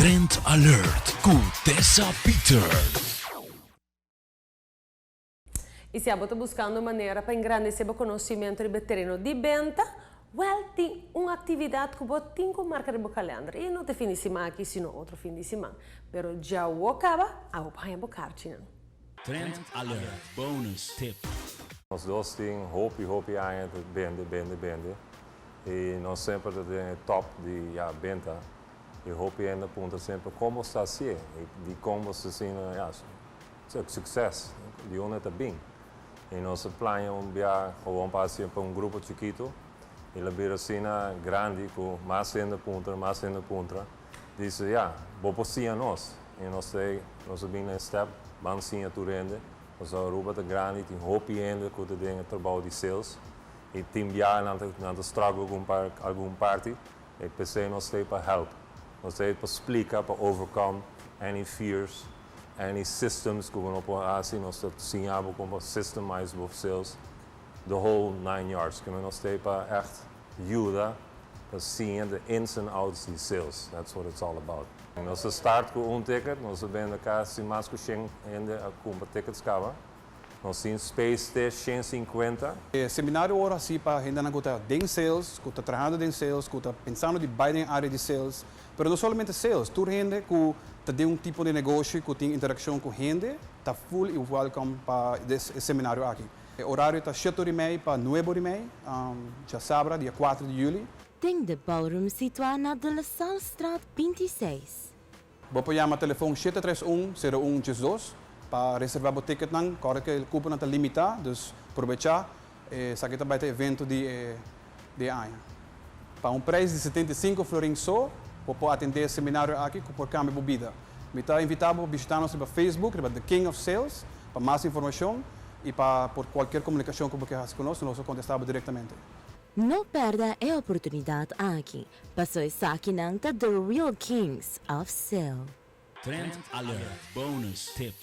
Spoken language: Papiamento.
Trend Alert ku Tessa Peters. I si abo ta buskando manera pa engrandesé bo konosementu riba e tereno di benta, wèl tin un aktividat ku bo tin ku marka riba bo kalènder. I no ta e fin di siman aki sino otro fin di siman. Pero djawo kaba, abo por haña bo karchinan. Trend Alert Bonus Tip. Nos dos tin hopi hopi aña ta bende bende bende y nos semper ta den e top di ya benta y hopi hende puntra semper con bo sta hacié y dicon bo sta haciendo ya succes di unda ta bin y nos a plania un bia gewoon pa haci pa un grupo chikito y lo bira asina grandi cu mas hende puntra mas hende puntra dice ya bo por siña nos y nos ta nos a bin na e step ban siña tur hende. Pasobra Aruba ta grandi, tin hopi hende ku ta den e trabou di sales i tin biaha nan ta nan ta struggle ku un par algun parti i p'esei nos ta ei pa help. Nos ta ei pa splika, pa overcome any fears, any systems ku bo no por hasi, nos ta siña bo kon pa systemize bo sales, the whole nine yards. Kimen nos ta ei pa ègt yuda pa siña the ins and outs di sales, that's what it's all about. Nos a start ku un ticket, nos a bende kasi mas ku shen hende a kumpra tickets kaba. Nos tin space te 150. E seminario ora hasi pa hendenan ku ta den sales, ku ta trahando den sales, ku ta pensando di bai den área di sales, pero no solamente sales, tur hende ku ta den un tipo di negoshi ku tin interakshon ku hende ta full i welcome pa e seminario aki. E orario ta shete ora i mei pa nuebe ora i mei, djasabra dia kuater di juli. Den The Ballroom situá na De La Sallestraat 26. Bo por yama telefon 731 01 12 pa reservá bo ticketnan. Kòrda ku e kuponan ta limitá, dus probechá esaki ta bai ta evento di e di e aña. Pa un preis di 75 florin so bo por atendé e seminario aki ku por kambia bo bida. Mi ta invitá bo pa bishitá nos riba Facebook riba The King of Sales pa mas informashon i pa por kualkier komunikashon ku bo ke hasi ku nos, nos lo kontestá bo direktamente. No pèrdè e oportunidat aki, paso esakinan ta the real kings of sale. Trend Alert Bonus Tip.